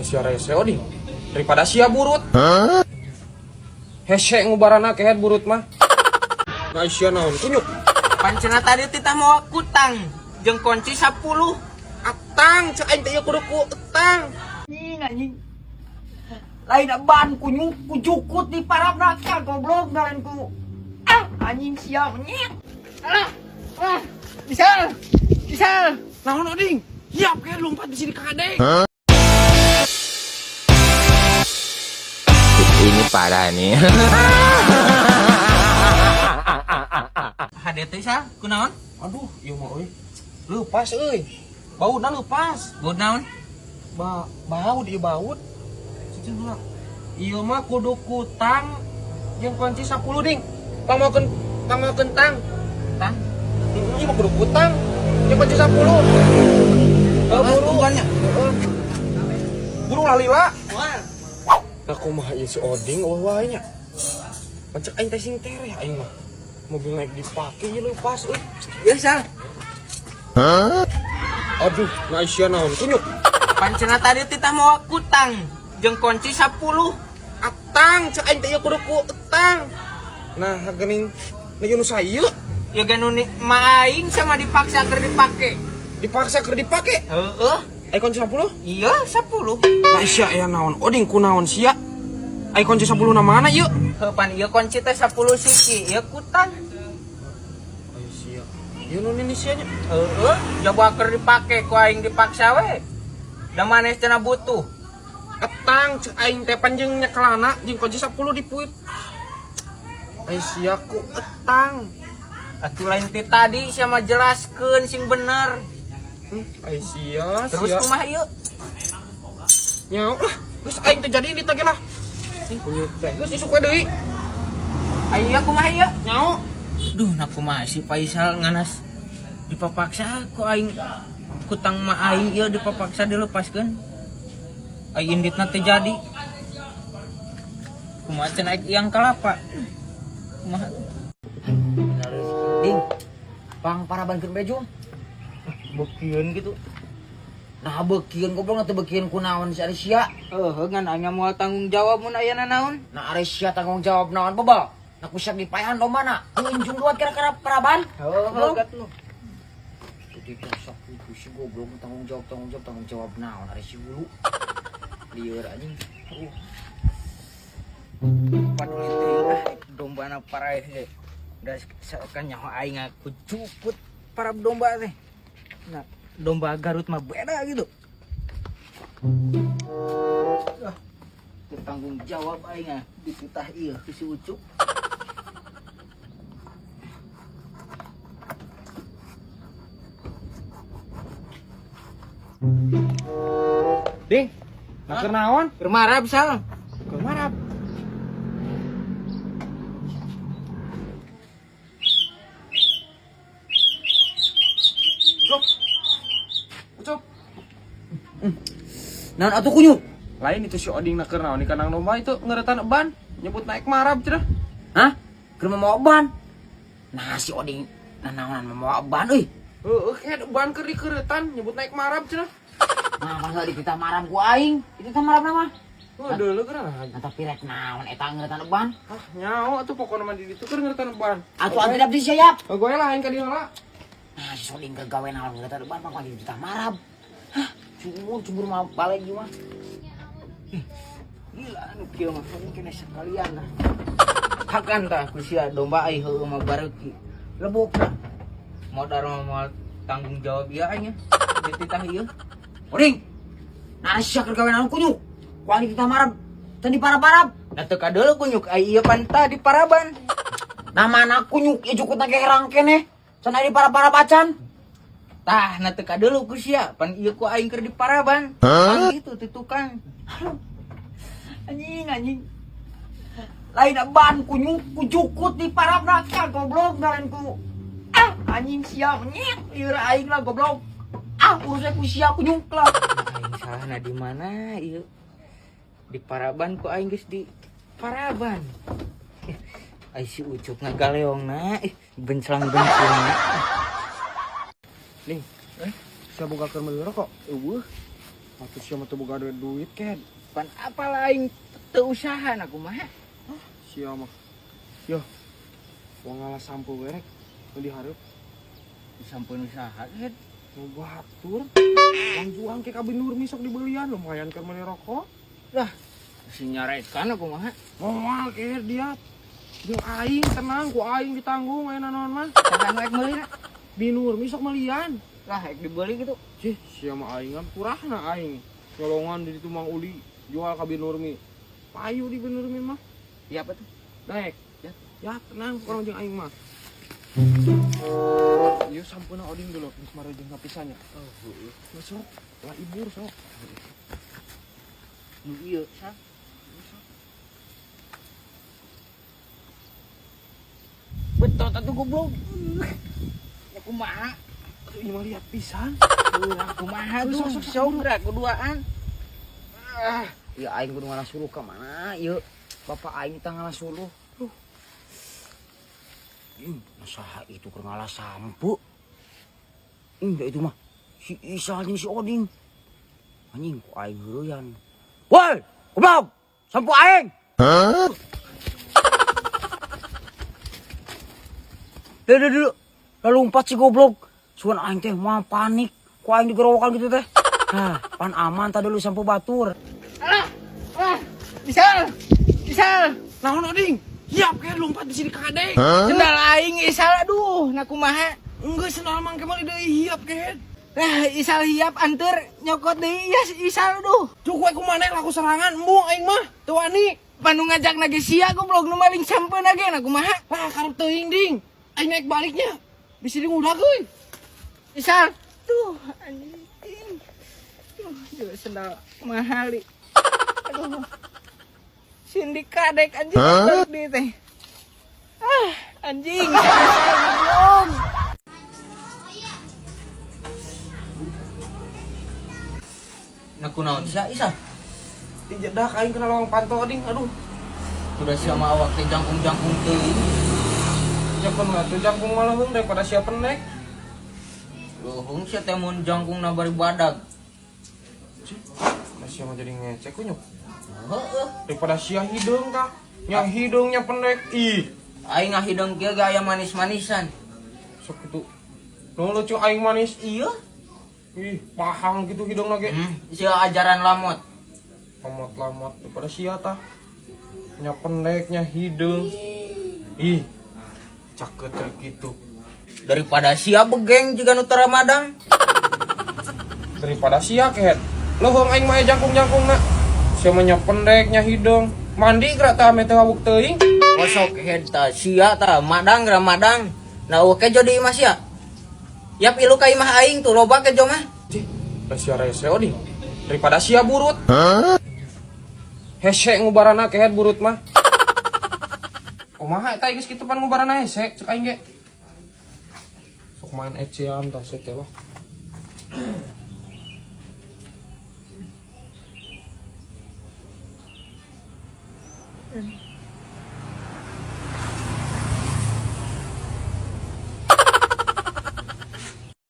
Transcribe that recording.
Sia rese Oding. Daripada sia burut. Hese ngubarana kehed burut mah. Nah sia naon kunyuk. Pancena tadi titah mawa kutang jeung kunci 10. Atang cek aing teh ieu kudu ku etang. Anjing anjing. Lain ban kunyuk ku jukut di parabna ka goblok lain ku. Ah anjing sia menyet. Alah, alah, bisa, bisa. Naon Oding? Hiap kehed lompat di sini kade. Ini parah nih. HDT sal, kunaon? Aduh, ieu mah euy. Leupas euy. Bautna leupas. Baut naon? Ba baut ieu baut. Cicing heula. Ieu mah kudu kutang jeung kunci 10 ding. Pangmakeun pangmakeun tang. Tang. Ieu mah kudu kutang jeung kunci 10. Heuh, buru. Tungguannya. Heeh. Buru lalila. Wah. Nah kumaha ieu si Oding eueuh wae nya. Pancek aing teh sing tereh aing mah. Mobil naik dipake ieu leupas euy. Ya sal. Aduh, nah sia naon kunyuk. Pancena tadi titah mawa kutang jeung kunci 10. Atang cek aing teh ieu kudu ku etang. Nah, geuning nu nu saeu Ya ge nu ma aing sama dipaksa keur dipake. Dipaksa keur dipake. Heeh. Ai kunci 10? Iya, 10. Nah sia aya naon Oding kunaon sia? Ai kunci 10 na mana ieu? Heuh pan ieu kunci teh 10 siki, ieu kutang. Ai sia. Ieu nu nini sia nya. Heeh, coba keur dipake ku aing dipaksa we. Da manes cenah butuh. Etang cek aing teh panjang nyekelana jeung kunci 10 dipuit. Ai sia ku etang. Atuh lain ti tadi sia mah jelaskeun sing bener. Ai sia, Terus sia. kumaha ieu? Nyaho lah, geus aing teh jadi ditagih lah. Kunyuk teh geus isuk we deui. Ai ieu kumaha ieu? Nyaho. Duh, nah kumaha si Faisal nganas dipapaksa ku aing kutang ma aing ieu dipapaksa dilepaskeun. Ai inditna teh jadi. Kumaha cenah aing iang kalapa? Kumaha? Ding. Pang paraban keur bejo. Beukeun gitu. Nah beukieun goblok teu beukieun kunaon si Arisya. Heuh, ngan aing moal tanggung jawab mun aya nanaon. Nah Arisya tanggung jawab naon bebal. Nah kusiap dipaehan domba na. Unjung duat kira-kira paraban. Heuh, atuh. Jadi sok itu si goblok tanggung jawab tanggung jawab tanggung jawab naon Arisya hulu. Lieur anjing. Paduli teuing ah dombana paraeh ge. Da kan nyaho aing aku cukut para domba teh. Nah, domba Garut mah beda gitu. Ah, teu tanggung jawab aing ah dititah ieu ku si Ucup. Ding, nah keur naon? Keur marab sal. Keur marab. Ucup. Ucup. Naon atuh kunyuk? Lain itu si Oding na keur naon di kandang domba itu ngeretan ban, nyebut naik marab cenah. Hah? Keur mamawa ban. Nah si Oding nanaonan mamawa ban euy. Heueuh, kayak ban keur dikeretan nyebut naik marab cenah. Nah, masa dititah marab ku aing? Dititah marab mah. Heuh, deuleu keur nah. Nah, tapi rek naon eta ngeretan ban? Ah, nyaho atuh pokona mah di ditu keur ngeretan ban. Atuh anti dap di siap. Oh, gue lah aing ka dieu heula. Nah, si Oding keur gawe naon ngeretan ban mah dititah marab. Hah, cubur cubur mah balik ieu mah. Gila anu kieu mah kene sekalian lah. Hakan tah ku sia domba ai heueuh mah bareuki. Lebok tah. Modar mah moal tanggung jawab ieu aing dititah ieu. Oding. Nah, sia keur gawe naon kunyuk? Ku aing dititah marab. Teu diparab-parab. Nah teu kadeuleu kunyuk ai ieu pan tah di paraban. Nah mana kunyuk ieu jukutna ge herang keneh. Can aya diparab-parab acan. Tah na teu kadeuleu ku sia pan ieu ku aing keur di paraban. Pan gitu ti tukang. Anjing anjing. Lain ban kunyuk ku jukut di parabna ka goblok lain ku. Ah anjing sia menyet lieur aing lah goblok. Ah urusnya ku sia kunyuk lah. Aing salahna di mana ieu? Di paraban ku aing geus di paraban. Ai si Ucup ngagaleongna, benclang-benclangna. Nih, sia boga keur meuli rokok? Eueuh. Atuh sia mah teu boga duit ken. Pan apal aing teu usaha na kumaha? Sia mah. Yo. Wong ngalah sampo we rek. Nu dihareup Sampun usaha ket. nu batur. Wang juang ke ka Nurmi sok dibelian lumayan keur meuli rokok. Lah, si nyarekan aku mah. Moal ke dia. Jeung aing tenang ku aing ditanggung aya naon mah. Saha nu ek meulina? Bi Nurmi sok melian. Lah, ek dibeli gitu. Cih, sia mah aing kan kurahna aing. Nyolongan di ditu Mang Uli jual ka Bi Nurmi. Payu di Bi Nurmi mah. Iya apa tuh? Daek. Ya. Ya tenang kurang jeung aing mah. Ieu sampeuna Oding dulu geus marejeng kapisannya. Oh, heeh. Sok, lah ibur sok. Nu ieu sa. Betot atuh goblok. Ya kumaha? Atuh ieu mah liat pisan. Lah kumaha tuh? Sok, sok, sok. Sok gerak kuduaan. Ah, ya aing kudu ngalah suluh ka mana ieu? Bapak aing teh ngalah suluh. Duh. Ih, saha itu keur ngalah sampo. Ih, da itu mah si Isal jeung si Oding. Anjing ku aing heureuyan. Woi, goblok! Sampo aing. Duh, duh, duh. Lalu lompat si goblok. Suan aing teh mah panik. Ku aing digerowokan gitu teh. Hah, pan aman tadi lu sampo batur. Alah, ah, Isal, Isal. Naon Oding? Hiap kayak lompat di sini kadek. Sendal aing Isal aduh, na kumaha? Enggak sendal mang kemal deui hiap kehed. Lah Isal hiap anteur nyokot deui ya Isal aduh. Cuk we kumaneh laku serangan embung aing mah teu wani. Panu ngajak nage sia goblok nu maling sampeuna ge na kumaha? Lah karep teuing ding. Aing naik baliknya. Di sini ngudag euy. Isal, tuh anjing. Tuh, juga sendal mahal. Aduh. Sindi kadek anjing balik deui teh. Ah, anjing. Goblok. Nah, kunaon sia Isa? Dijedak aing kena lawang panto ding. Aduh. Udah sia mah awak teh jangkung-jangkung teuing. Jangkung mah teu jangkung malah heung daripada sia penek. Luhung sia teh mun jangkung na bari badag. Cih, lah sia mah jadi ngecek kunyuk. Heeh. Daripada sia hideung tah. Nya hideungnya pendek. Ih, Aing ngahideung kieu ge aya manis-manisan. sok kitu. Nu lucu aing manis. Iya. Ih, pahang gitu hideungna ge. Sia ajaran lamot. Lamot-lamot daripada sia tah. Nya pendeknya hideung. Ih, caket gitu. Daripada sia begeng juga nu teu ramadang. Daripada sia kehet. Leuheung aing mah jangkung-jangkungna. Sia mah nya pendeknya hideung. Mandi geura tah ame teu hawuk teuing. Kosok head ta sia ta madang geura madang. Nah eueuh kejo di imah sia. Yap ilu ka imah aing tuh loba kejo mah. Cih, lah sia rese oding. Daripada sia burut. Hese ngubarana kehet burut mah. Kumaha eta geus kitu pan ngubarana hese cek aing ge. Sok main ecean tah sia teh lah.